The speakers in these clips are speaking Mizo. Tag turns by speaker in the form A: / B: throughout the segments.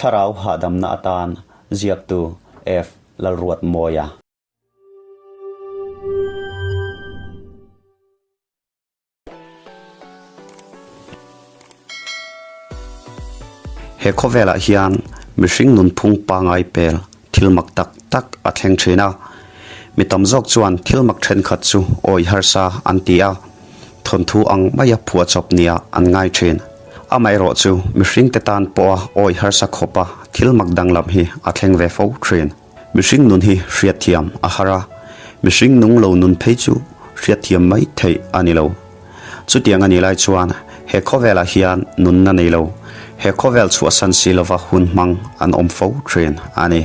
A: Thlarau hahdamna atan ziaktu F. Lalruatmawia. He khawvelah hian mihring nunphung pangai pel thil mak tak tak a thleng thin a. Mi tam zawk chuan thil mak thenkhat chu awi harsa an ti a, thawnthu ang maia phuahchawp nia an ngai thin. Amaherawh chu mihringte tan pawha awi harsa khawpa thil mak danglam hi a thleng ve fo thin. Mihring nun hi hriatthiam a har a, mihring nung lo nun phei chu hriatthiam mai theih a ni lo. Chutiang a nih lai chuan he khawvelah hian nunna nei lo, he khawvel chhuahsan si lova hun hmang an awm fo thin a ni.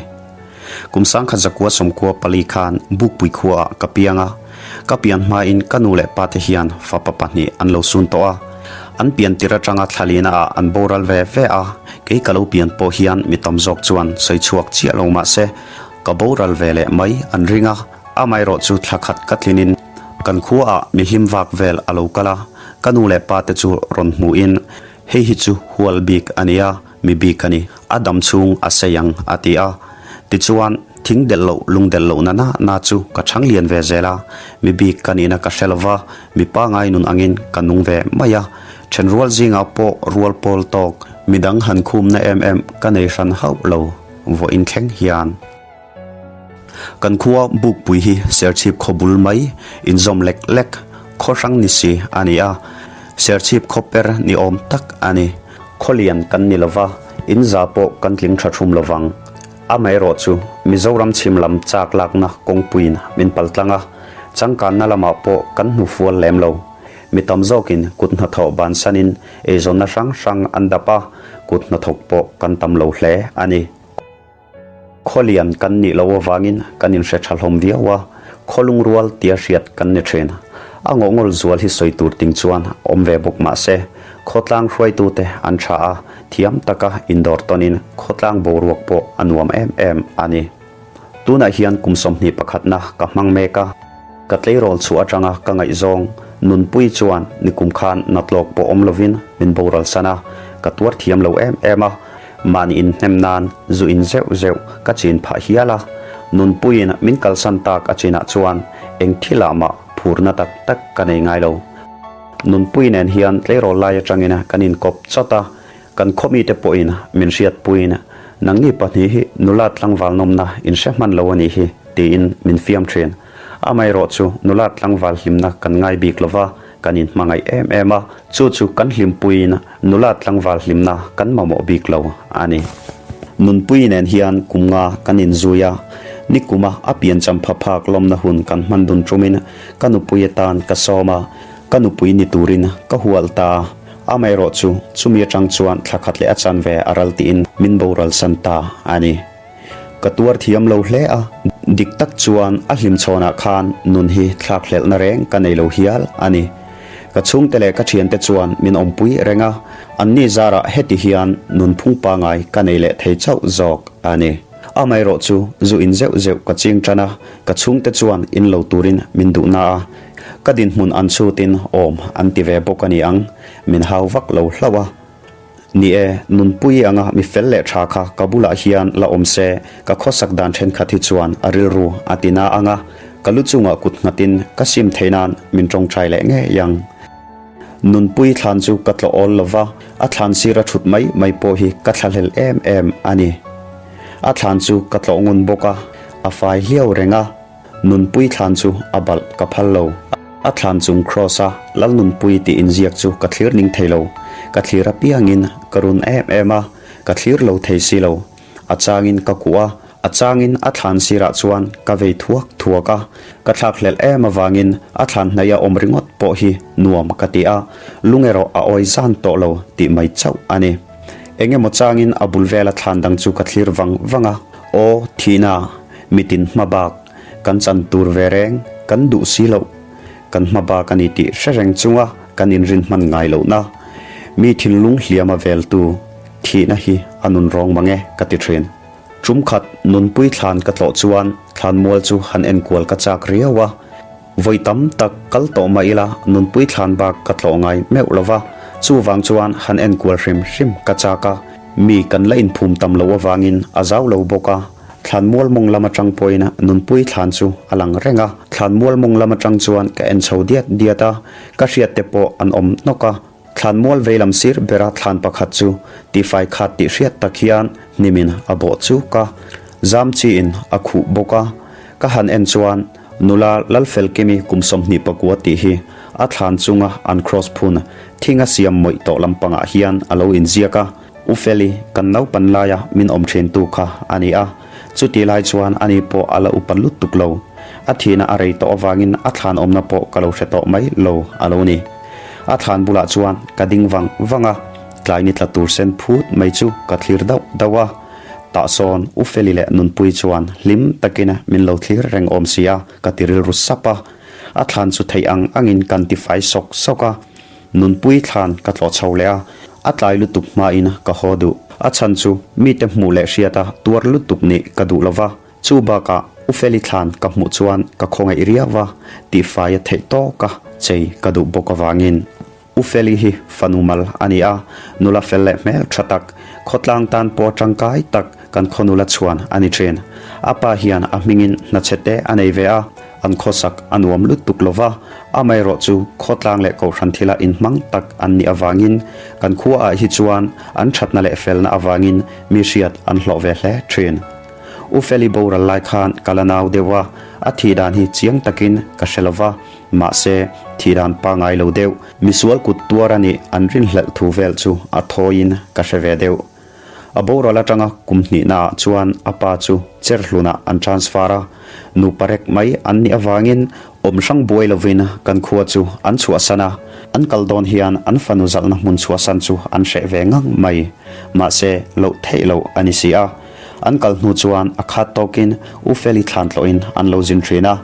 A: Kum sangkhat zakua sawmkua pali khan Bukpui khuaah ka piang a, ka pian hmain ka nu leh pate hian fapa pahnih an lo sun tawh a. An pian tir atanga thlalina ah an boral ve ve a, kei ka lo pian pawh hian mi tam zawk chuan sawi chhuak chiah lo mah se, ka boral ve leh mai an ring a, amaherawh chu thla khat ka tlinin kan khua ah mi hlim vak vel a lo kal a, ka nu leh pa te chu rawn hmuhin hei hi chu hual bik a nia, mi bik a ni, a dam chhung a sei ang a ti a. Tichuan, thing delh loh, lung delh loh na na na chu ka chhang lian ve zel a, mi bik ka nihna ka hre lova, mi pangai nun angin ka nung ve mai a. Then rual zingah pawh rual pawl tawk, midang han khumna em em ka nei hran hauh lo, vawiin thleng hian. Kan khua Bukpui hi Serchhip khaw bul mai, inzawm lek lek, khaw hrang ni si a ni a, Serchhip khaw per ni awm tak a ni. Khaw lian kan ni lova, in za pawh kan tling tha thum lovang. Amaherawh chu Mizoram chhim lam chak lakna kawngpuiin min pal tlang a, changkanna lamah pawh kan hnu fual lem lo. Mi tam zawkin kut hnathawh bansanin eizawnna hrang hrang an dap a, kut hnathawk pawh kan tam lo hle a ni. Khaw lian kan nih loh avangin kan inhre tha hlawm viau a, khaw lungrual tia hriat kan ni thin. A ngawhngawl zual hi sawi tur ting chuan awm ve bawk mah se, khawtlang hruaitute an tha a, thiam taka indawr tawnin khawtlang boruak pawh a nuam em em a ni. Tunah hian kum 21 pakhatna ka hmang mek a, ka tleirawl chhuah atanga ka ngaihzawng nunpui chuan nikum khan natlawk pawh awm lovin min boral san a, ka tuar thiam lo em em a, Mahni inhnem nan zu in zeuh zeuh ka chin phah hial a, nunpuiin min kalsan tak a chinah chuan eng thilah mah phurna tak tak ka nei ngai lo. Nunpui nen hian tleirawl lai atangin kan inkawp chawt a, kan khawmite pawhin min hriatpuiin nangni pahnih hi nula tlangval nawmna in hre hman lo a nih hi tiin min fiam thin. Amaherawh chu nula tlangval hlimna kan ngai bik lova, kan inhmangaih em em a, chu chu kan hlimpuiin nula tlangval hlimna kan mamawh bik lo a ni. Nunpui nen hian kum nga kan inzui a, nikuma a piancham pha phak lawmna hun kan hman dun ṭumin ka nupui atan ka sawm a, ka nupui ni turin ka hual ta a, amaherawh chu chumi aṭang chuan thla khat leh a chanve a ral tiin min boralsan ta a ni. Ka tuar thiam lo hle a, dik tak chuan a hlimchhawnah khan nun hi thlak hlelhna reng ka nei lo hial a ni. Ka chhungte leh ka thiante chuan min awmpui reng a, anni zarah heti hian nunphung pangai ka nei leh thei chauh zawk a ni. Amaherawh chu zu in zeuh zeuh ka ching tan a, ka chhungte chuan in lo turin min duh na a, ka dinhmun an chhutin awm an ti ve bawk a ni ang, min hau vak lo hlauh a. Ni e, nunpui anga mi fel leh tha kha ka bulah hian la awm se, ka khawsak dan thenkhat hi chuan a rilru a ti na ang a, ka lu chungah kut nghatin ka sim thei nan min tawngtai leh ngei ang. Nunpui thlan chu ka tlawh awl lova, a thlan sira thut mai mai pawh hi ka thlahlel em em a ni. A thlan chu ka tlawh ngun bawk a, a fai hliau reng a. Nunpui thlan chu a balh ka phal lo. A thlan chung Kraws a Lalnunpui tih inziak chu ka thlir ning thei lo. Ka thlir apiangin ka run em em a, ka thlir lo thei si lo. A changin ka kuh a, a changin a thlan sirah chuan ka vei thuak thuak a. Ka thlakhlelh em avangin a thlan hnaih a awm ringawt pawh hi nuam ka ti a, lung erawh a awi zan tawh lo tih mai chauh a ni. Eng emaw changin a bul vela thlan dang chu ka thlir vang vang a, Aw, thihna! Mitin hma bak kan chan tur ve reng kan duh si loh, kan hma bak a ni tih hre reng chunga kan inrin hman ngai lohna, mi thinlung hliama veltu thihna hi a nun rawng mang e ka ti thin. Tum khat nunpui thlan ka tlawh chuan thlanmual chu han enkual ka chak riau a, vawi tam tak kal tawh mah ila nunpui thlan bak ka tlawh ngai meuh lo va, chuvang chuan han enkual hrim hrim ka chak a. Mi kan la inphum tam loh avangin a zau lo bawk a, thlanmual mawng lam atang pawhin Nunpui thlan chu a lang reng a. Thlanmual mawng lam atang chuan ka en chho diat diat a, ka hriat te pawh an awm hnawk a. Thlanmual veilam sir bera thlan pakhat chu tifai khat tih hriat tak hian hnimin a bawh chuk a, zam chiin a khuh bawk a. Ka han en chuan nula Lalfelkimi kum 24 tih hi a thlan chunga an cross phun thinga siam mawih tawh lampangah hian a lo inziak a. U Feli, kan naupan laia min awm thintu kha a ni a, chutih lai chuan ani pawh a la upa lutuk lo. A thihna a rei tawh avangin a thlan awmna pawh ka lo hre tawh mai lo a lo ni. A thlan bulah chuan ka ding vang vang a, tlai ni tla tur sen phut mai chu ka thlir dauh dauh a. Tah sawn U Feli leh Nunpui chuan hlim takin min lo thlir reng awm si a, ka ti rilru sap a. A thlan chu theih ang angin kan tifai sawk sawk a. Nunpui thlan ka tlawh chho leh a, a tlai lutuk hmain ka haw duh. A chhan chu mite hmuh leh hriata tuar lutuk nih ka duh lo va, chu bakah U Feli thlan ka hmuh chuan ka khawngaih riau va, tihfai a theih tawka chei ka duh bawk avangin. U Feli hi fanu mal a ni a, nula fel leh hmel tha tak, khawtlang tan pawh tangkai tak kan khaw nula chhuan a ni thin. A pa hian a hmingin hnachhe te a nei ve a, an khawsak a nuam lutuk lo va, amaherawh chu khawtlang leh kohhran thila inhmang tak an nih avangin kan khuaah hi chuan an thatna leh felna avangin mi hriat an hlawh ve hle thin. U Feli boral lai khan ka la nau deuh a, a thih dan hi chiang takin ka hre lo va, mahse thih dan pangngai lo deuh, misual kut tuar a nih an rinhlelh thu vel chu a thawiin ka hre ve deuh. A boral atanga kum hnihnaah chuan a pa chu Cherhlunah an transfer a, nupa rek mai an nih avangin awm hrang buai lovin kan khua chu an chhuahsan a, an kal dawn hian an fanu zalhna hmun chhuahsan chu an hreh ve ngang mai. Mahse, loh theih loh a ni si a. An kal hnu chuan a khat tawkin U Feli thlan tlawhin an lo zin thin a,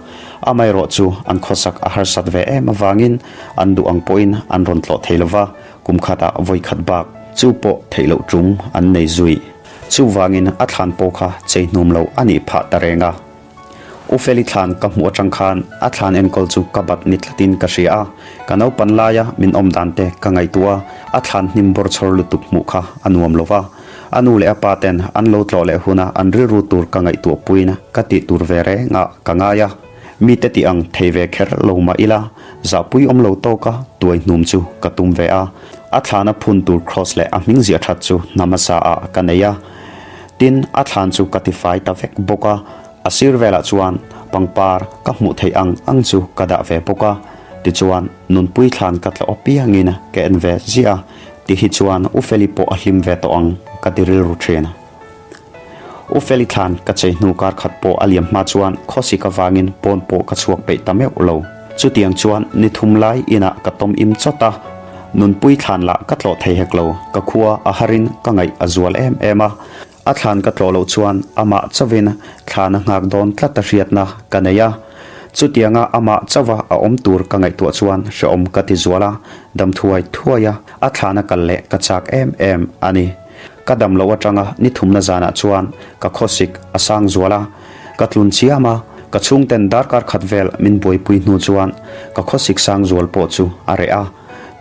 A: amaherawh chu an khawsak a harsat ve em avangin an duh ang pawhin an rawn tlawh thei lova, Kum khatah vawi khat bak chu pawh theih loh tum an nei zui. Chuvangin a thlan pawh kha chei hnum lo a nih phah ta reng a. U Feli thlan ka hmuh atang khan a thlan enkawl chu ka bat ni tlatin ka hria a. Ka naupan laia min awm dan te ka ngaihtuah a, a thlan hnim bawr chhawr lutuk hmuh kha a nuam lo va. A nu leh a pa ten an lo tlawh leh huna an rilru tur ka ngaihtuah puiin ka tih tur ve rengah ka ngai a. Mite tih ang thei ve kher lo mah ila, zahpui awm lo tawka tuai hnum chu ka tum ve a. A thlana phun tur cross leh a hming ziah that chu hna hmasa ah ka nei a. Tin, a thlan chu ka tifai ta vek bawk a. A sir velah chuan pangpar ka hmuh theih ang ang chu ka dah ve bawk a. Tichuan, nunpui thlan ka tlawh apiangin ka en ve ziah a. Ti hi chuan U Feli pawh a hlim ve tawh ang ka ti rilru thin. U Feli thlan ka chei hnu kar khat pawh a liam hma chuan khawsik avangin pawn pawh ka chhuak peih ta meuh lo. Chutiang chuan ni thum lai inah ka tawm im chawt a, nunpui thlan lah ka tlawh thei hek lo. Ka khua a harin ka ngaih a zual em em a, a thlan ka tlawh loh chuan amah chauhin thlan a nghak dawn tlat a hriatna ka nei a. Chutianga amah chauha a awm tur ka ngaihtuah chuan hrehawm ka ti zual a, dam thuai thuai a, a thlan a kal leh ka chak em em a ni. Ka dam loh atanga ni thumna zanah chuan ka khawsik a sang zual a, ka tlun chiam a, ka chhungten darkar khat vel min buaipui hnu chuan ka khawsik sang zual pawh chu a reh a,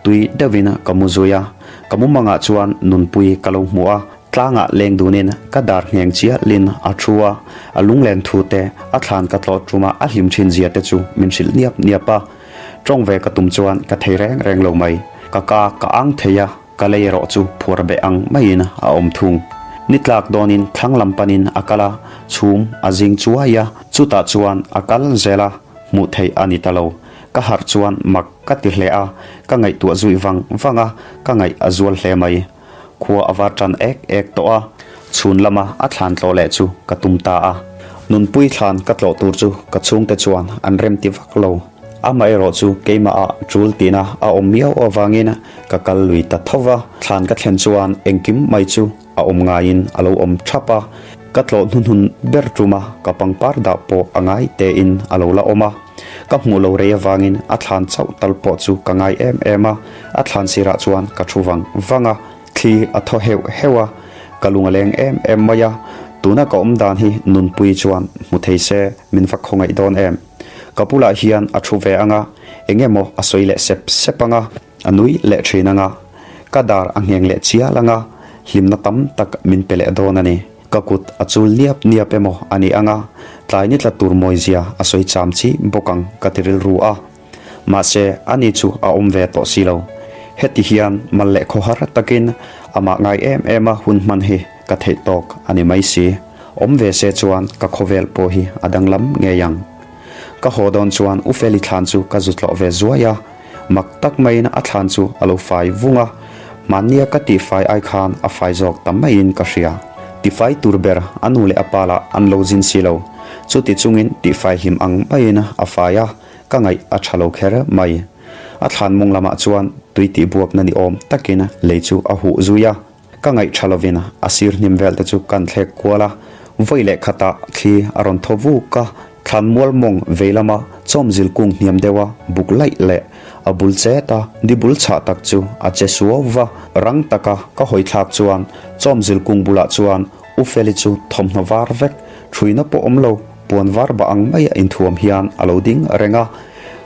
A: tui deuhin ka mu zui a, ka mumangah chuan nunpui ka lo hmu a, tlangah leng dunin ka dar ngheng chialin a thu a, a lunglen thu te, a thlan ka tlawh tuma a hlim thin zia te chu min hrilh niap niap a, tawng ve ka tum chuan ka thei reng reng lo mai, ka ka ka ang thei a. Ka lei erawh chu phuar beh ang maiin a awm thung. Ni tlak dawnin thlang lam panin a kal a, chhum a zing chuai a, chutah chuan a kal zel a, hmuh theih a ni ta lo. Ka harh chuan mak ka ti hle a, ka ngaihtuah zuih vang vang a, ka ngaih a zual hle mai. Khua a var tan ek ek tawh a, chhun lama a thlan tlawh leh chu ka tum ta a. Nunpui thlan ka tlawh tur chu ka chhungte chuan an rem ti vak lo. Amaherawh chu keimahah tul tihna a awm miau avangin Ka kal lui ta tho va, thlan ka thlen chuan engkim mai chu a awm ngaiin a lo awm thap a, ka tlawh hnuhnun ber tuma ka pangpar dah pawh a ngai tein a lo la awm a. Ka hmuh lo rei avangin a thlan chauh tal pawh chu ka ngai em em a, a thlan sirah chuan ka thu vang vang a, thli a thaw heuh heuh a, ka lung a leng em em mai a, tuna ka awm dan hi nunpui chuan hmu thei se min va khawngaih dawn em. Ka bulah hian a thu ve ang a, eng emaw a sawi leh sep sep ang a. A nui leh thin ang a, ka dar a ngheng leh chial ang a. hlimna tam tak min pe leh dawn a ni. Ka kut a chul niap niap emaw a ni ang a, tlai ni tla tur mawizia a sawi cham chi bawk ang ka ti rilru a. Mahse, ani chu a awm ve tawh si lo. Heti hian mal leh khawhar takin amah ngai em em a hun hman hi ka theih tawk a ni mai si. Awm ve se chuan ka khawvel pawh hi a danglam ngei ang. Ka haw dawn chuan U Feli thlan chu ka zu tlawh ve zuai a, mak tak maiin a thlan chu a lo fai vung a, hmannia ka tihfai ai khan a fai zawk ta maiin ka hria. Tifai tur ber a nu leh a pa lah an lo zin si lo, chuti chungin tihfai hlim ang maiin a fai a, ka ngaih a tha lo kher mai. A thlan mawng lamah chuan tui tihbuakna ni awm takin lei chu a huh zui a. Ka ngaih tha lovin a sir hnim vel te chu kan thlek kual a, vawi leh khatah thli a rawn thaw vuk a, thlan mual mawng vei lama chawmzil kung hniam deuha buk laih leh a bul chet a, di bul chhah tak chu a che suau va, rang taka ka hawi thlak chuan chawmzil kung bulah chuan U Feli chu thawmhnaw var vek, ṭhuina pawh awm lo, puan var bah ang maia inthuam hian a lo ding reng a,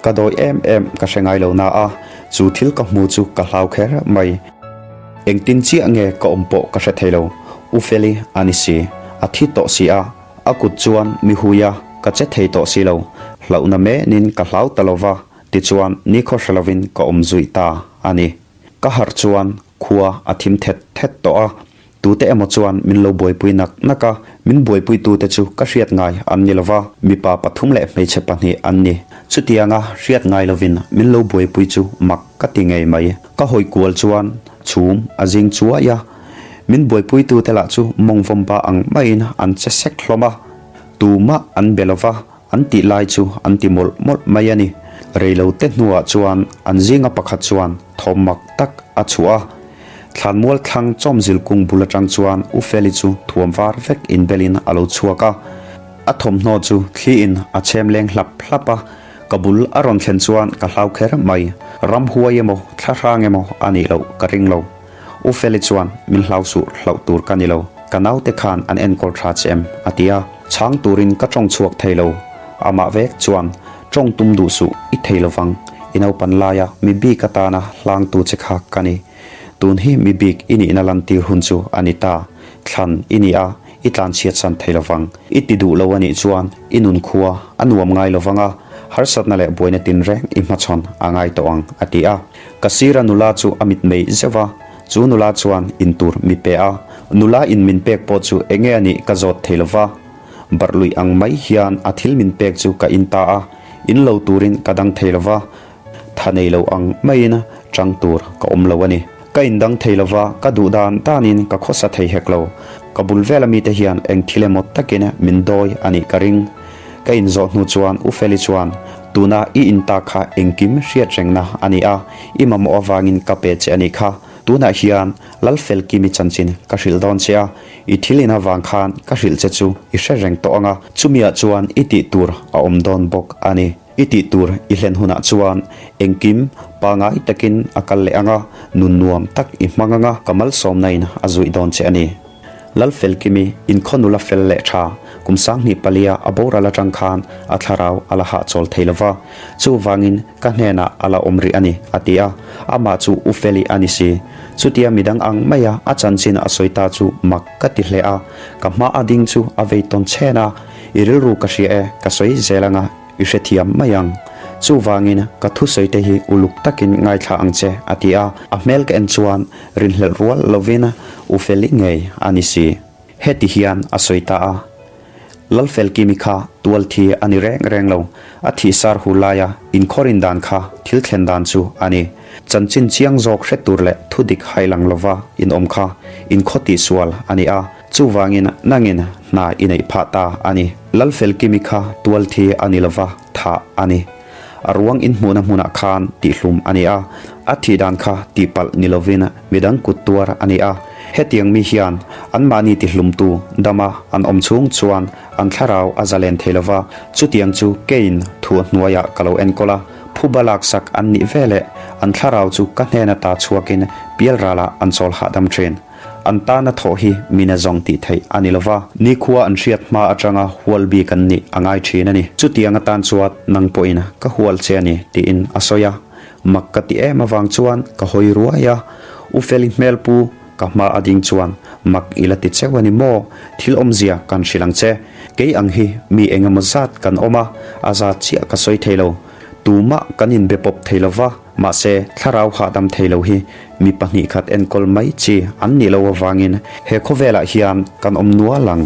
A: ka dawi em em ka hre ngai lo na a, chu thil ka hmu chu ka hlau kher mai. Engtin chiah nge ka awm pawh ka hre thei lo, U Feli a ni si, a thi tawh si a, a kut chuan mi hui a, ka che thei tawh si lo, hlauhna menin ka hlau ta lo va, tichuan nikhaw hre lovin ka awm zuih ta a ni. Ka harh chuan khua a thim thet thet tawh a, Tute emaw chuan min lo buaipui nak nak a, min buaipuitute chu ka hriat ngai an ni lova, mipa pathum leh hmeichhe pahnih an ni. Chutianga hriat ngai lovin min lo buaipui chu mak ka ti ngei mai. Ka hawi kual chuan chhum a zing chuai a, min buaipuitute lah chu mawngvawmba ang maiin an che sek hlawm a, tumah an be lova, an tih lai chu an ti mawlh mawlh mai a ni. Reilote hnuah chuan an zinga pakhat chuan thawm mak tak a chhuah a. Thlanmual thlang chawmzil kung bul atang chuan U Feli chu thuam var vek inbelin a lo chhuak a. A thawmhnaw chu thliin a chhem leng hlap hlap a, ka bul a rawn thlen chuan ka hlau kher mai. Ramhuai emaw thlahrang emaw a nih loh ka ring lo. U Feli chuan min hlau suh hlauh tur ka ni lo, ka naute khan an enkawl tha che em? a ti a, chhang turin ka tawng chhuak thei lo. Amah vek chuan, Tawng tum duh suh, i thei lovang, i naupan laia mi bik atana hlangtu che kha ka ni. Tun hi mi bik i nihna lantir hun chu a ni ta, thlan i ni a, i tlanchhiatsan thei lovang. I ti duh lo a nih chuan i nun khua a nuam ngai lovang a, harsatna leh buaina tinreng i hmachhawn a ngai tawh ang, a ti a. Ka sira nula chu a mitmei zeuh a, chu nula chuan in tur mi pe a. Nula in min pek pawh chu enge a nih ka zawt thei lova, barh luih ang mai hian a thil min pek chu ka in ta a, in lo turin ka dang thei lova, tha nei lo ang maiin chang tur ka awm lo a ni. Ka in dang thei lova, ka duh dan danin ka khawsa thei hek lo. Ka bul vela mite hian eng thil emaw takin min dawi a nih ka ring. Ka inzawh hnu chuan U Feli chuan, Tuna i in ta kha engkim hriat rengna a ni a, i mamawh avangin ka pe che a nih kha. Tunah hian Lalfelkimi chanchin ka hrilh dawn che a, i thil in avang khan ka hrilh che chu i hre reng tawh ang a, chumiah chuan i tih tur a awm dawn bawk a ni. I tih tur i hlen hunah chuan engkim pangai takin a kal leh ang a, nun nuam tak i hmang ang a, ka malsawmna in a zuih dawn che a ni. Lalfelkimi inkhaw nula fel leh tha, kum 2000 palia a boral atang khan a thlarau a la hahchawl thei lova, chuvangin ka hnenah a la awm rih a ni, a ti a. Amah chu U Feli a ni si. Chutia midang ang maia a chanchin a sawi ta chu mak ka ti hle a, ka hma a ding chu a vei tawn chhen a, I rilru ka hria e, ka sawi zel anga i hrethiam mai ang. Chuvangin ka thusawi te hi uluk takin ngaithla ang che, a ti a. A hmel ka en chuan rinhlelh rual lovin U Feli ngei a ni si. Heti hian a sawi ta a, Lalfelkimi kha tual thi a ni reng reng lo, a thih sar hu laia inkhawrin dan kha thil thlen dan chu a ni. Chanchin chiang zawk hre tur leh thudik hailang lova inawm kha inkhaw tihsual a ni a. Chuvangin nangin hna i neih phah ta a ni. Lalfelkimi kha tual thi a ni lova thah a ni. A ruang inhmuhna hmunah khan tihhlum a ni a, a thih dan kha tihpalh ni lovin midang kut tuar a ni a. Hetiang mi hian anmahni tihlumtu dama an awm chhung chuan an thlarau a zalen thei lova, chutiang chu keiin thu hnuaiah ka lo enkawl a, phuba laksak an nih veleh an thlarau chu ka hnen ata chhuakin pialralah an chawl hahdam thin. An tana thawh hi mina zawng tih theih a ni lova, nikhua an hriat hma atanga hual bik an nih a ngai thin a ni. Chutiang atan chuan nang pawhin ka hual che a ni tiin a sawi a. Mak ka ti em avang chuan ka hawi ruai a, U Feli hmelpu Ka hma a ding chuan mak i la ti cheu a ni maw? Thil awmzia kan hrilh ang che. Kei ang hi mi eng emaw zat kan awm a, a zat chiah ka sawi thei lo. Tumah kan inbe pawp thei lo va, mahse thlarau hahdam thei lo hi mi 2 khat enkawl mai chi an nih loh avangin he khawvelah hian kan awm nual ang.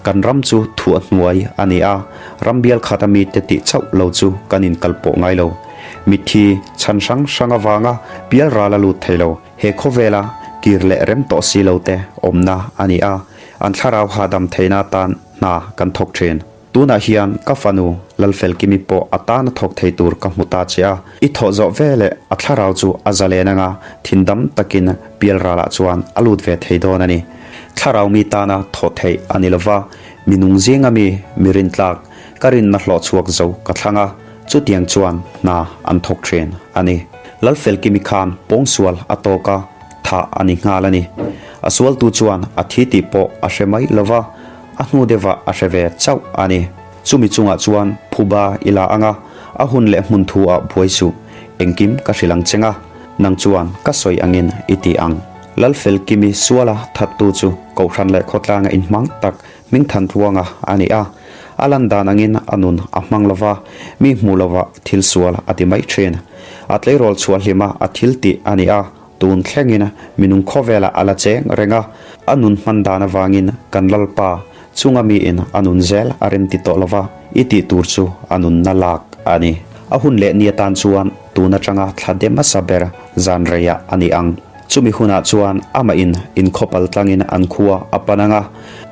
A: Kan ram chu thuah hnuai a ni a, ram bial khat a mite tih chauh lo chu kan inkal pawh ngai lo. Mitthi chhan hrang hrang avanga pial ral a lut thei lo. He khawvela kir leh rem tawh si lo te awmna a ni a, an thlarau hahdam theihna atan hna kan thawk thin. Tunah hian ka fanu Lalfelkimi pawh a tana thawk thei tur ka hmu ta che a, i thawh zawh veleh a thlarau chu a zalen anga thindam takin pialralah chuan a lut ve thei dawn a ni. Thlarau mi tana thawh theih a ni lova, mi nung zinga mi mi rintlak ka rinna hlawh chhuak zo ka thlang a, chutiang chuan hna an thawk thin a ni. Lalfelkimi khan pawngsual a tawk a, thah a ni nghal a ni. A sualtu chuan a thi tih pawh a hre mai lova, a hnu deuhah a hre ve chauh a ni. Chumi chungah chuan phuba i la ang a, a hun leh hmun thu ah buai suh, engkim ka hrilh ang cheng a, nang chuan ka sawi angin i ti ang. Lalfelkimi suala thattu chu Kohhran leh khawtlanga inhmang tak Hmingthantluanga a ni a, a lan dan angin a nun a hmang lo va, mi hmuh lovah thil sual a ti mai thin. A tleirawl chhuah hlima a thil tih a ni a, tun thlengin minung khawvelah a la cheng reng a, a nun hman dan avangin kan Lalpa chunga miin a nun zel a rem ti tawh lo va, i tih tur chu a nunna lak a ni. A hun leh ni atan chuan tun atanga thla de hmasa ber zan reiah a ni ang. Chumi hunah chuan amah in inkhawpal tlangin an khua a pan ang a,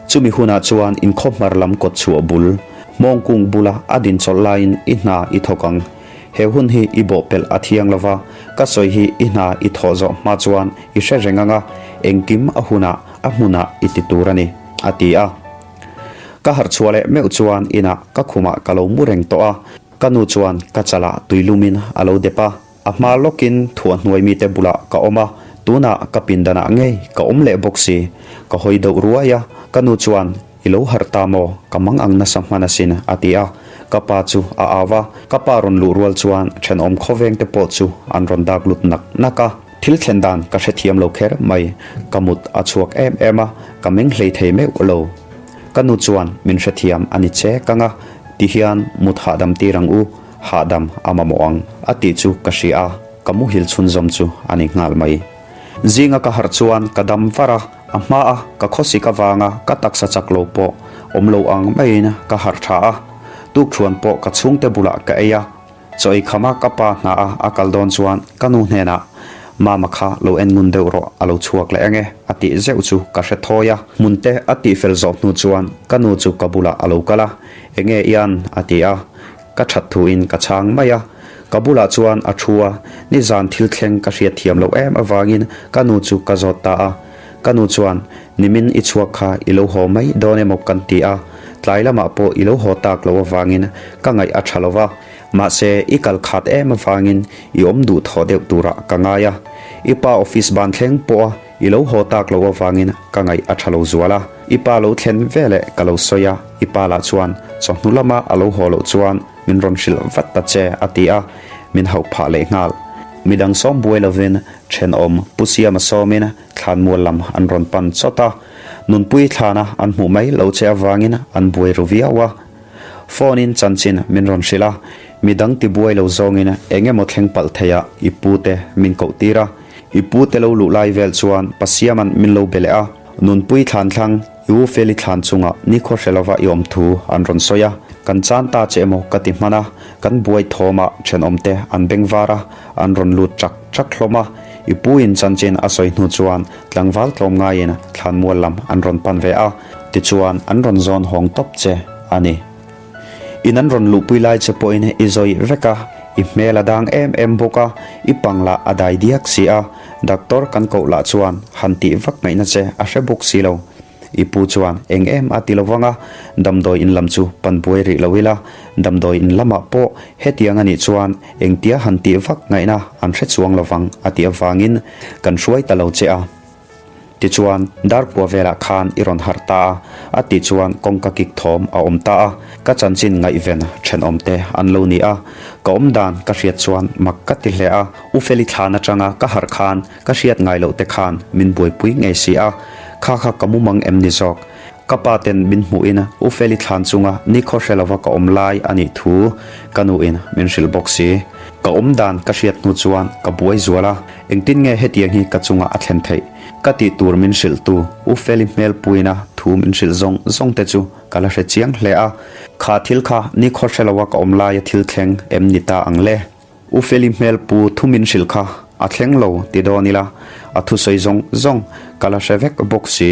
A: chumi hunah chuan inkhaw hmar lam kawt chhuah bul, hmawngkung bula a din chawlh laiin i hna i thawk ang. He hun hi i bawhpelh a thiang lo va, ka sawi hi i hna i thawh zawh hma chuan i hre reng ang a, engkim a hunah a hmunah i ti tur a ni, a ti a. Ka harh chhuah leh meuh chuan inah ka khumah ka lo mu reng tawh a, ka nu chuan ka chalah tuilumin a lo dep a. A hma lawkin thuahhnuai mite bulah ka awm a, tunah ka pindanah ngei ka awm leh bawk si. Ka hawi deuh ruai a, ka nu chuan, I lo harh ta maw? Ka mang ang nasa hman asin, a ti a. Ka pa chu a au a, ka pa rawn luh rual chuan thenawm khawveng te pawh chu an rawn dak lut nak nak a. Thil thlen dan ka hrethiam lo kher mai, ka mut a chhuak em em a, ka meng hlei thei meuh lo. Ka nu chuan min hrethiam a ni che kang a, tihian mut hahdam tir ang u, Hahdam a mamawh ang a tih chu ka hria a, ka muhil chhunzawm chu a ni nghal mai. Zinga ka harh chuan ka dam var a, a hma a ka khawsik avanga ka taksa chak lo pawh awm lo ang maiin ka harh tha a. Tukṭhuan pawh ka chhungte bulah ka ei a, chaw ei khama ka pa hna a a kal dawn chuan ka nu hnenah Mama kha lo en ngun deuh rawh a lo chhuak leh ange a tih zeuh chu ka hre thawi a. Hmunte a tihfel zawh hnu chuan ka nu chu ka bulah a lo kal a, Enge Ian? a ti a. Ka that thuin ka chhang mai a, ka bulah chuan a thu a, nizan thil thleng ka hriat thiam loh em avangin ka nu chu ka zawt ta a. Ka nu chuan, Nimin i chhuak kha i lo haw mai dawn emaw kan ti a, tlai lamah pawh i lo haw tak loh avangin ka ngaih a tha lo va, mahse i kal khat em avangin i awm duh thaw deuh turah ka ngai a. I pa office ban thleng pawh a I lo haw tak loh avangin ka ngaih a tha lo zual a, i pa lo thlen veleh ka lo sawi a, i pa lah chuan chawhnu lama a lo haw loh chuan min rawn hrilh vat ta che a ti a, min hauh phah leh nghal. Midang sawm buai lovin thenawm Pu Siama sawmin thlanmual lam an rawn pan chawt a, nunpui thlana an hmuh mai lo che avangin an buai ru viau a. Phone in chanchin min rawn hrilh a, midang ti buai lo zawngin eng emaw thleng palh theiah i pu te min koh tir a, I pu te lo luh lai vel chuan Pasiaman min lo be leh a, Nunpui thlan thlang, i u Feli thlan chungah nikhaw hre lova i awm thu an rawn sawi a, kan chan ta che emaw ka ti hman a, kan buai thawmah thenawmte an beng var a, an rawn lut chak chak hlawm a, i pu in chanchin a sawi hnu chuan tlangval tlawm ngaiin thlan mual lam an rawn pan ve a, tichuan an rawn zawn hawng tawp che a ni. In an rawn luhpui lai che pawhin i zawih vek a, i hmel a dang em em bawk a, i pang lah a dai diak si a, doctor kan koh lah chuan han tih vak ngaihna che a hre bawk si lo. I pu chuan eng em a ti lo vang a, damdawi in lam chu pan buai rih lo ila, damdawi in lamah pawh hetiang a nih chuan engtia han tih vak ngaihna an hre chuang lo vang a tih avangin kan hruai ta lo che a. Tichuan, dar kua velah khan i rawn harh ta a, a tih chuan kawngka kik thawm a awm ta a. Ka chanchin ngaihven thenawmte an lo ni a. Ka awm dan ka hriat chuan mak ka ti hle a. U Feli thlan atanga ka harh khan ka hriat ngai loh te khan min buaipui ngei si a. Kha kha ka mumang em ni zawk? Ka pa ten min hmuhin U Feli thlan chunga nikhaw hre lova ka awm lai a nih thu ka nuin min hrilh bawk si. Ka awm dan ka hriat hnu chuan ka buai zual a, engtin nge hetiang hi ka chunga a thlen theih? Ka tih tur min hrilhtu U Feli hmel puina thu min hrilh zawng zawng te chu ka la hre chiang hle a. Kha thil kha nikhaw hre lova ka awm laia thil thleng em ni ta ang le? U Feli hmel pu thu min hrilh kha a thleng lo ti dawn ila, a thusawi zawng zawng ka la hre vek bawk si.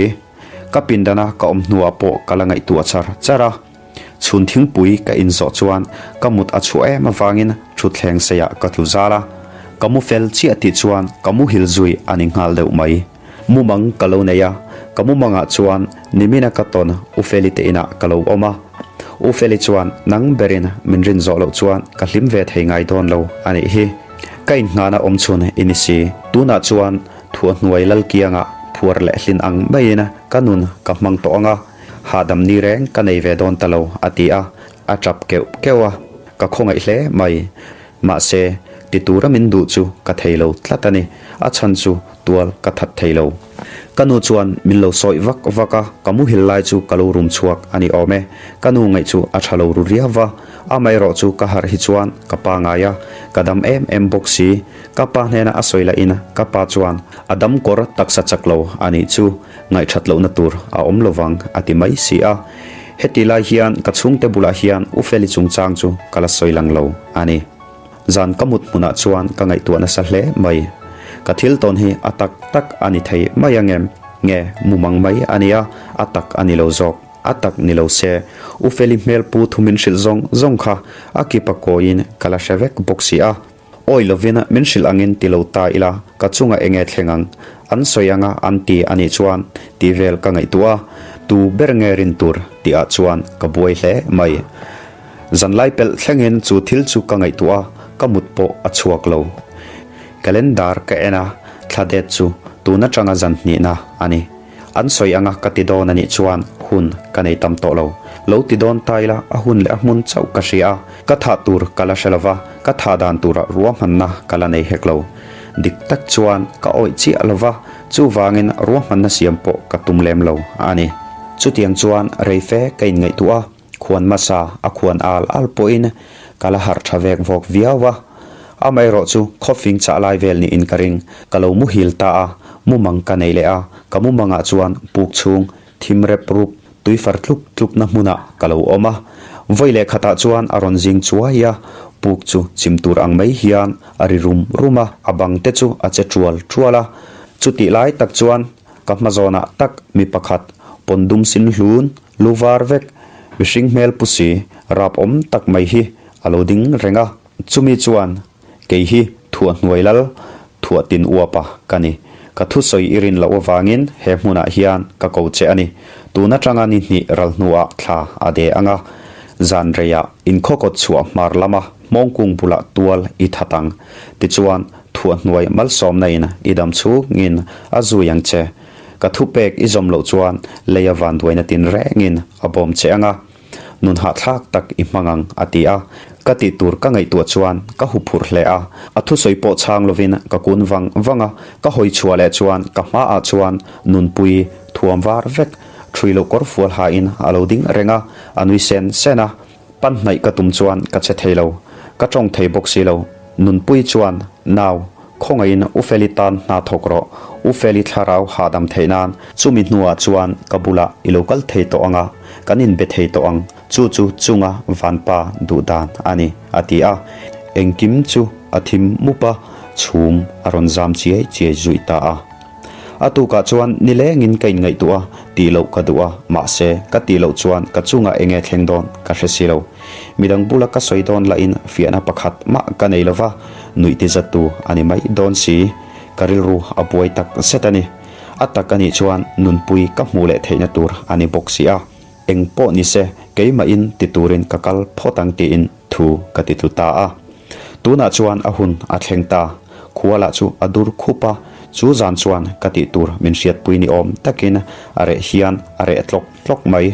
A: Ka pindana ka awm hnuah pawh ka la ngaihtuah char char a. Chhun thingpui ka inzawh chuan ka mut a chhuah em avangin thutthleng seiah ka tlu zal a. Ka mu fel chiah tih chuan ka muhil zui a ni nghal deuh mai. Mumang ka lo nei a, ka mumangah chuan nimina ka tawn U Feli te inah ka lo awm a. U Feli chuan nang berin min rin zawh loh chuan ka hlim ve thei ngai dawn lo a nih hi. Ka inngahna awm chhun i ni si. Tunah chuan Thuahhnuai Lalkianga phuar leh hlin ang maiin ka nun ka hmang tawh ang a, hahdam ni reng ka nei ve dawn ta lo, a ti a, a tap keuh keuh a, ka khawngaih hle mai. Mahse, ti tura min duh chu ka thei lo tlat a ni, a chhan chu tual ka that thei lo. Ka nu chuan min lo sawi vak vak a, ka muhil lai chu ka lo rum chhuak a ni awm e. Ka nu ngaih chu a tha lo ru riau va, amaherawh chu ka harh hi chuan ka pangai a, ka dam em em bawk si. Ka pa hnena a sawi lahin ka pa chuan a dam kawr taksa chak lo a nih chu ngaihthat lohna tur a awm lovang a ti mai si a. Heti lai hian ka chhungte bulah hian U Feli chungchang chu ka la sawi lang lo a ni. Zan ka mut hmunah chuan ka ngaihtuah nasa hle mai. Ka thil tawn hi a tak tak a ni thei mai angem? Nge mumang mai a nia, a tak a ni lo zawk. A tak ni lo se, U Feli hmel pu thu min hrilh zawng zawng kha a kipa kawiin ka la hre vek bawk si a. Awi lovin min hrilh angin ti lo ta ila, ka chungah enge thleng ang? An sawi anga an ti a nih chuan tih vel ka ngaihtuah a, tu ber nge rin tur tihah chuan ka buai hle mai. Zanlai pelh thlengin chu thil chu ka ngaihtuah a, ka mut pawh a chhuak lo. Calendar ka en a, thla det chu tun atanga zan hnihna a ni. An sawi anga ka ti dawn a nih chuan hun ka nei tam tawh lo. Lo ti dawn ta ila a hun leh a hmun chauh ka hria a, ka thah tur ka la hre lova, ka thah dan tura ruahmanna ka la nei hek lo. Dik tak chuan ka awih chiah lova, chuvangin ruahmanna siam pawh ka tum lem lo a ni. Chutiang chuan rei fe ka inngaihtuah a, khuan hmasa a khuan al al pawhin ka la harh tha vek vawk viau a. Amaherawh chu khawfing chah lai vel niin ka ring. Ka lo muhil ta a, mumang ka nei leh a, ka mumangah chuan puk chhung thim rep rup tui far tluk tlukna hmunah ka lo awm a. Vawi leh khatah chuan a rawn zing chuai a, puk chu chim tur ang mai hian a ri rum rum a, a bang te chu a che tual tual a. Chutih lai tak chuan ka hma zawnah tak mi pakhat pawn dum sin hlun lu var vek mihring hmel pu si rap awm tak mai hi a lo ding reng a. Chumi chuan, Kei hi Thuahhnuai lal, Thuahtin uapa ka ni. Ka thusawi i rin loh avangin he hmunah hian ka ko che a ni. Tun atanga ni hnih ral hnuah thla a de ang a. Zan reiah inkhawkawt chhuah hmar lama hmawngkung bulah tual i that ang. Tichuan, Thuahhnuai malsawmna in i dam chhungin a zui ang che. Ka thupek i zawm loh chuan leia vanduaina tinrengin a bawm che ang a. Nun hahthlak tak i hmang ang, a ti a. Ka tih tur ka ngaihtuah chuan ka huphurh hle a. A thusawi pawh chhang lovin ka kun vang vang a, ka hawi chhuah leh chuan ka hmaah chuan Nunpui thuam var vek ṭhui loh kawr fual hain a lo ding reng a, a nui sen sen a. Pan hnaih ka tum chuan ka che thei lo. Ka ṭawng thei bawk si lo. Nunpui chuan, Nau, Khawngaihin U Feli tan hna thawk rawh, U Feli thlarau hahdam theih nan. Chumi hnuah chuan ka bulah i lo kal thei tawh ang a, kan inbe thei tawh ang, chu chu chunga vanpa duh dan a ni, a ti a. Engkim chu a thim mup a, chhum a rawn zam chiai chiai zuih ta a. A tukah chuan nilengin ka inngaihtuah a, tih loh ka duh a, mahse ka tih loh chuan ka chungah enge thleng dawn ka hre si lo. Midang bula ka sawi dawn lahin fiahna pakhat mah ka nei lova, nuih ti zattu a ni mai dawn si. Ka rilru a buai tak zet a ni. A tak a nih chuan nunpui ka hmuh leh theihna tur a ni bawk si a. Eng pawh ni se keimahin ti turin ka kal phawt ang tiin thu ka ti tlu ta a. Tunah chuan a hun a thleng ta. Khua lah chu a dur khup a. Chu zan chuan ka tih tur min hriatpui ni awm takin a reh hian a reh tlawk tlawk mai.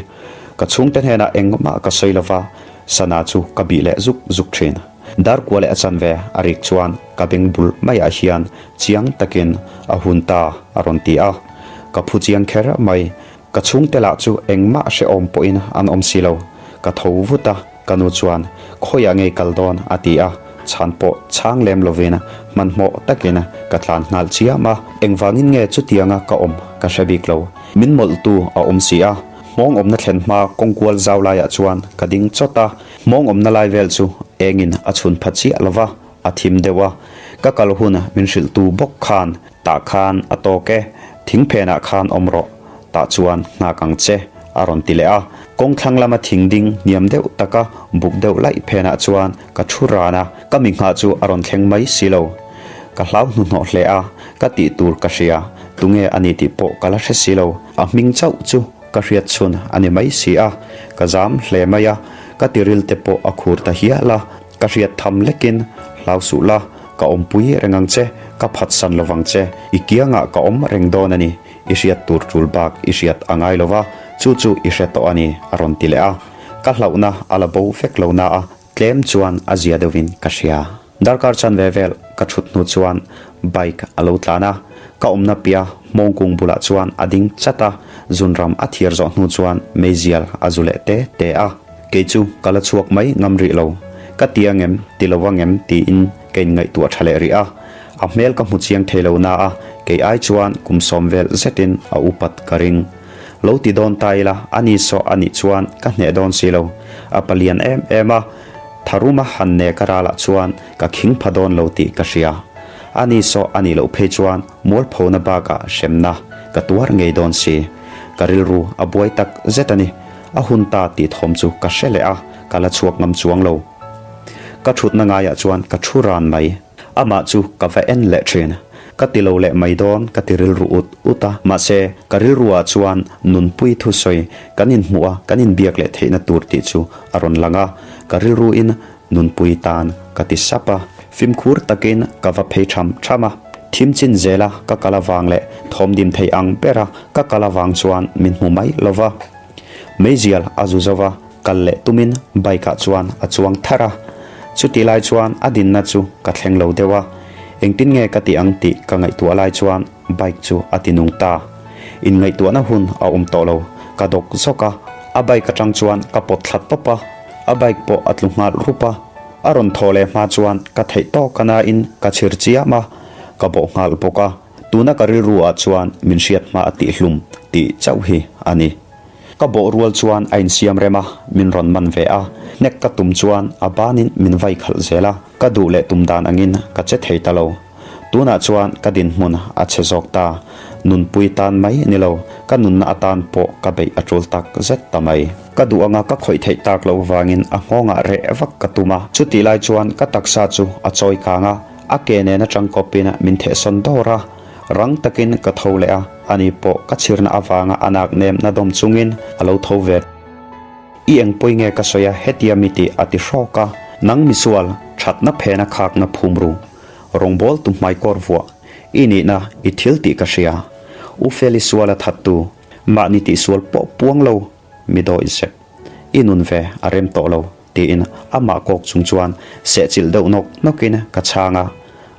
A: Ka chhungte hnenah engmah ka sawi lova, sana chu ka bih leh zuk zuk thin. Darkua leh a chanve a rik chuan ka beng bul maiah hian chiang takin a hun ta a rawn ti a. Ka phu chiang kher mai. Ka chhungte lah chu engmah hrehawm pawhin an awm si lo. Ka tho vut a, ka nu chuan, Khawiah ngei kal dawn? a ti a, chhan pawh chhang lem lovin hmanhmawh takin ka tlan nghal chiam a. Engvangin nge chutianga ka awm ka hre bik lo. Min mawlhtu a awm si a, hmawng awmna thlen hma kawngkual zau laiah chuan ka ding chawt a, hmawng awmna lai vel chu engin a chhun pha chiah lo va, a thim deuh a. Ka kal hun min hrilhtu bawk khan Tah khan a tawk e, thing phenah khan awm rawh, tah chuan nghak ang che, a rawn ti leh a. Kawng thlang lama thing ding hniam deuh taka buk deuh laih phenah chuan ka thu ran a, ka mi nghah chu a rawn thleng mai si lo. Ka hlau hnuhnawh hle a, ka tih tur ka hria, tunge a ni tih pawh ka la hre si lo. A hming chauh chu ka hriat chhun a ni mai si a, ka zam hle mai a, ka tiril te pawh a khur ta hial a. Ka hriat tham lekin hlau suh la, ka awmpui reng ang che, ka phatsan lovang che, i kiangah ka awm reng dawn a ni, i hriat tur tul bak i hriat a ngai lova, chu chu i hre tawh a ni, a rawn ti leh a. Ka hlauhna a la bo vek lo na a, tlem chuan a zia deuhin ka hria. Darkar chanve vel ka thut hnu chuan bike a lo tlan a, ka awmna piah hmawngkung bulah chuan a ding chat a, zunram a thiar zawh hnu chuan meizial a zu leh te te a. Kei chu ka la chhuak mai ngam rih lo. Ka ti ang em, ti lo ang em tiin ka inngaihtuah tha leh rih a. A hmel ka hmu chiang thei lo na a, kei ai chuan kum sawm vel zetin a upat ka ring. Lo ti dawn ta ila, a ni sawh a nih chuan ka hneh dawn si lo. A palian em em a, tharuma han ne ka ralah chuan ka khing pha dawn lo tih ka hria. A ni sawh a nih loh phei chuan mualphona bakah hremna ka tuar ngei dawn si. Ka rilru a buai tak zet a ni. A hun ta tih thawm chu ka hre leh a, ka la chhuak ngam chuang lo. Ka thutna ngaiah chuan ka thu ran mai. Amah chu ka va en leh thin. Ka ti lo leh mai dawn ka ti rilru ut ut a, mahse ka rilruah chuan nunpui thusawi kan inhmuh a, kan inbiak leh theihna tur tih chu a rawn lang a, ka rilruin nunpui tan ka ti sap a. Fimkhur takin ka va phei tham tham a, thim chin zela ka kal avang leh thawm dim thei ang bera ka kal avang chuan min hmu mai lo va. Meizial a zu zo va, kal leh tumin bike ah chuan a chuang tharh a. Chuti lai chuan a dinna chu ka thleng lo deuh a, engtin nge ka tih ang tih ka ngaihtuah lai chuan bike chu a ti nung ta. Inngaihtuahna hun a awm tawh lo, ka dawk zawk a, a bike atang chuan ka pawt thla tawp a, a bike pawh a tlu nghal rup a. A rawn thawh leh hma chuan ka theih tawk a nain ka chhir chiam a, ka bawh nghal bawk a. Tuna ka rilru ah chuan min hriat hma a tih hlum tih chauh hi a ni. Ka bawh rual chuan a insiam rem a, min rawn man ve a, hnek ka tum chuan a banin min vai khalh zel a, ka duh leh tum dan angin ka che thei ta lo. Tunah chuan ka dinhmun a chhe zawk ta, nunpui tan mai ni lo, ka nunna atan pawh ka beih a tul tak zet ta mai. Ka duh anga ka khawih theih tak loh vangin a nghawngah reh vak ka tum a, chutih lai chuan ka taksa chu a chawi kang a, A ke nen atang kawpin min thehsawn dawr a, rang takin ka tho leh a, ani pawh ka chhirna avanga a nak nem na dawm chungin a lo tho ve. I eng pawi nge ka sawi a, hetia mi tih a ti hrawk a, nang misual, thatna phena khakna phum ru, rawngbawltu hmaikawr vuah, i nihna i thil tih ka hria. U Feli suala thattu, mahni tihsual pawh puang lo, mi dawih zep. I nun ve a rem tawh lo. Tiin amah kawk chung chuan sehchilh deuh nawk nawkin ka chhang a,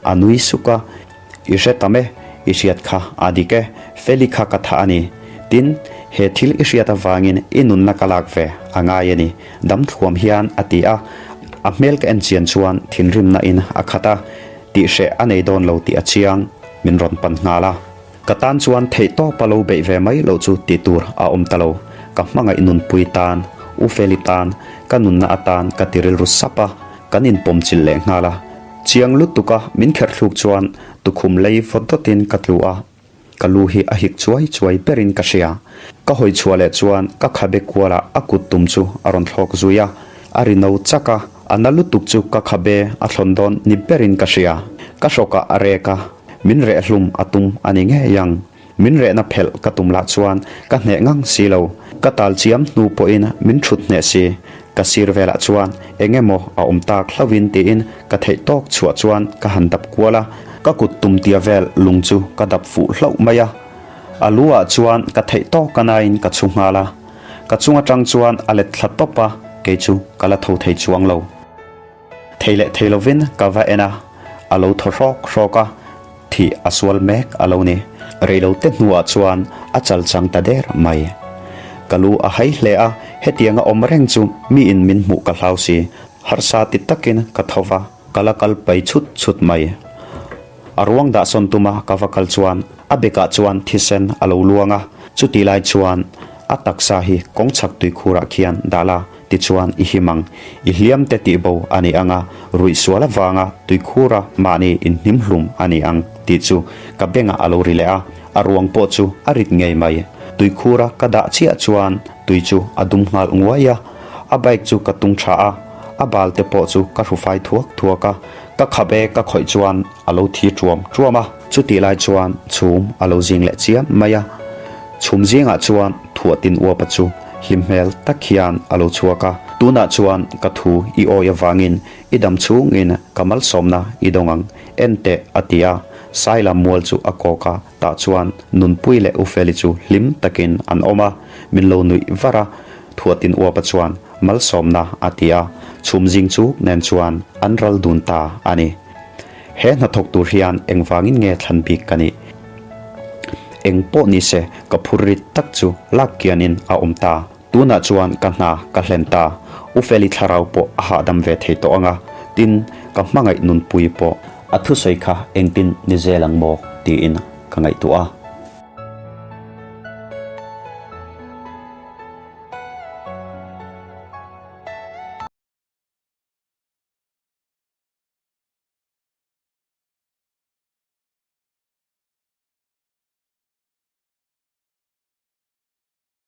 A: a nui suk a, I hre tam e, i hriat kha a dik e, Feli kha ka thah a ni. Tin, he thil i hriat avangin i nunna ka lak ve a ngai a ni, dam thluam hian a ti a, a hmel ka en chian chuan thinrimna in a khat a, tihhreh a nei dawn lo tih a chiang, min rawn pan nghal a. Ka tan chuan theihtawpa lo beih ve mai loh chu tih tur a awm ta lo. Ka hmangaih nunpui tan, U Feli tan, ka nunna atan ka ti rilru sap a, kan inpawm chilh leh nghal a. Chiang lutuk a min kherh thluk chuan tukhum lei vawt dawtin ka tlu a, ka lu hi a hik chuai chuai berin ka hria. Ka hawi chhuah leh chuan ka khabe kualah a kut tum chu a rawn thlawk zui a, a ri no chak a, a na lutuk chu ka khabe a thlawn dawn ni berin ka hria. Ka hrawkah a rek a. Min reh hlum a tum a ni ngei ang. Min rehna phelh ka tum lah chuan ka hneh ngang si lo. Ka tal chiam hnu pawhin min thut hneh si. Ka sir velah chuan eng emaw a awm tak hlauhin tiin ka theih tawk chhuah chuan ka han dap kual a. Ka kut tum tia vel lung chu ka dap fuh hlauh mai a, a lu ah chuan ka theih tawk a nain ka chhu nghal a. Ka chung atang chuan a let thla tawp a, kei chu ka la tho thei chuang lo. Thei leh thei lovin ka va en a, a lo thaw hrawk hrawk a, thih a sual mek a lo ni. Reilote hnuah chuan a chal chang ta der mai. Ka lu a hai hle a, hetianga awm reng chu miin min hmuh ka hlau si. Harsa ti takin ka tho va, ka la kal pai chhut chhut mai. A ruang dahsawn tuma ka va kal chuan a bekah chuan thisen a lo luang a, chuti lai chuan a taksa hi kawng chhak tuikhurah khian dah la tichuan i him ang, i hliam te tih bo a ni ang a, ruih sual avanga tuikhura mahni inhnim hlum a ni ang tih chu ka bengah a lo ri leh a, a ruang pawh chu a rit ngei mai. Tuikhura ka dah chiah chuan tui chu a dum nghal nguai a, a bike chu ka tung tha a, a bal te pawh chu ka hrufai thuak thuak a, Ka khap e ka khawih chuan a lo thi ṭuam ṭuam a. Chutih lai chuan chhum a lo zing leh chiam mai a. Chhum zingah chuan thuahtin uapa chu hlim hmel tak hian a lo chhuak a. Tunah chuan ka thu i awi avangin i dam chhungin ka malsawmna i dawng ang, en teh a ti a. Sailam mual chu a kawk a, tah chuan Nunpui leh Ufeli chu hlim takin an awm a, min lo nuih var a. Thuahtin uapa chuan Malsawmna a ti a, chhum zing chu nen chuan an ral dun ta a ni. He hnathawk tur hian engvangin nge thlan bik ka nih? Eng pawh ni se ka phur rit tak chu lak kianin a awm ta. Tunah chuan ka hna ka hlen ta. U Feli thlarau pawh a hahdam ve thei tawh ang a, tin ka hmangaih nunpui pawh a thusawi kha engtin ni zel ang maw tiin ka ngaihtuah a.